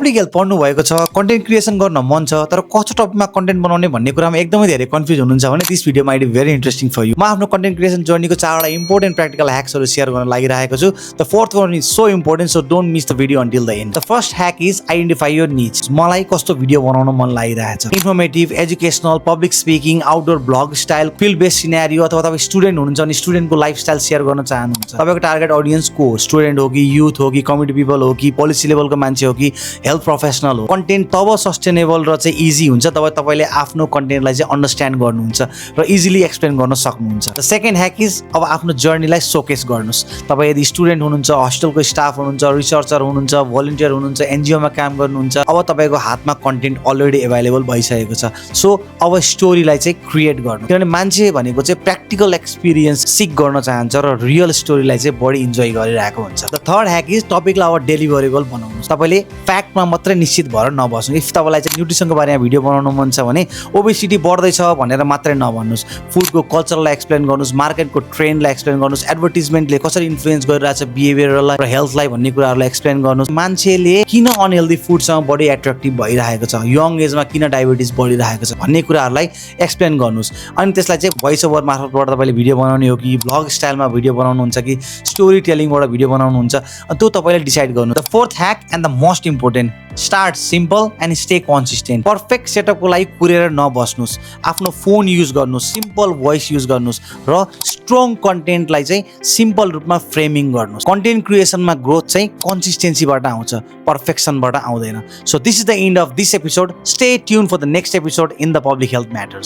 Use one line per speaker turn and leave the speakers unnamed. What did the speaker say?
Public health पढ्नु भएको छ, कन्टेन्ट क्रिएसन गर्न मन छ, तर कस्तो टपिकमा कन्टेन्ट बनाउने भन्ने कुरामा एकदमै धेरै कन्फ्युज हुनुहुन्छ भने this video might be very interesting for you. म आफ्नो कन्टेन्ट क्रिएसन जर्नीको 4वटा इम्पोर्टेन्ट प्र्याक्टिकल ह्याक्सहरू सेयर गर्न लागिरहेको छु। The fourth one is so important, so don't miss the video until the end. The first hack is identify your needs. मलाई कस्तो भिडियो बनाउन मन लागिरहेछ, informative, educational, public speaking, outdoor vlog style, field based scenario, अथवा तपाईँ student हुनुहुन्छ भने स्टुडेन्टको lifestyle share गर्न चाहनुहुन्छ। तपाईँको टार्गेट अडियन्स को हो, स्टुडेन्ट हो कि युथ हो कि कम्युनिटी पिपल हो कि पोलिसी लेभलको मान्छे हो कि हेल्थ प्रोफेसनल हो। कन्टेन्ट तब सस्टेनेबल र चाहिँ इजी हुन्छ तब तपाईँले आफ्नो कन्टेन्टलाई चाहिँ अन्डरस्ट्यान्ड गर्नुहुन्छ र इजिली एक्सप्लेन गर्न सक्नुहुन्छ। द सेकेन्ड ह्याक इज अब आफ्नो जर्नीलाई सोकेस गर्नुहोस्। तपाईँ यदि स्टुडेन्ट हुनुहुन्छ, हस्टेलको स्टाफ हुनुहुन्छ, रिसर्चर हुनुहुन्छ, भोलिन्टियर हुनुहुन्छ, एनजिओमा काम गर्नुहुन्छ, अब तपाईँको हातमा कन्टेन्ट अलरेडी एभाइलेबल भइसकेको छ। सो अब स्टोरीलाई चाहिँ क्रिएट गर्नु, किनभने मान्छे भनेको चाहिँ प्र्याक्टिकल एक्सपिरियन्स सिक गर्न चाहन्छ र रियल स्टोरीलाई चाहिँ बढी इन्जोय गरिरहेको हुन्छ। द थर्ड ह्याक इज टपिकलाई अब डेलिभरेबल बनाउनुहोस्। तपाईँले फ्याक्टमा मात्रै निश्चित भएर नबस्नु। इफ तपाईँलाई चाहिँ न्युट्रिसनको बारेमा भिडियो बनाउनु मन छ भने ओबेसिटी बढ्दैछ भनेर मात्रै नभन्नुहोस्, फुडको कल्चरलाई एक्सप्लेन गर्नुहोस्, मार्केटको ट्रेन्डलाई एक्सप्लेन गर्नुहोस्, एडभर्टिजमेन्टले कसरी इन्फ्लुएन्स गरिरहेछ बिहेभियरलाई र हेल्थलाई भन्ने कुराहरूलाई एक्सप्लेन गर्नुहोस्। मान्छेले किन अनहेल्दी फुडसँग बढी एट्र्याक्टिभ भइरहेको छ, यङ एजमा किन डायबिटिज बढिरहेको छ भन्ने कुराहरूलाई एक्सप्लेन गर्नुहोस्। अनि त्यसलाई चाहिँ भोइस ओभर मार्फतबाट तपाईँले भिडियो बनाउने हो कि ब्लग स्टाइलमा भिडियो बनाउनुहुन्छ कि स्टोरी टेलिङबाट भिडियो बनाउनुहुन्छ, त्यो तपाईँले डिसाइड गर्नु। The fourth hack and the most important, start simple and stay consistent. Perfect सेटअपको लागि कुरेर नबस्नुहोस्, आफ्नो फोन युज गर्नुहोस्, सिम्पल भोइस युज गर्नुहोस् र स्ट्रङ कन्टेन्टलाई चाहिँ सिम्पल रूपमा फ्रेमिङ गर्नुहोस्। कन्टेन्ट क्रिएसनमा ग्रोथ चाहिँ कन्सिस्टेन्सीबाट आउँछ, पर्फेक्सनबाट आउँदैन। So this is the end of this episode. Stay tune for the next episode in the public health matters.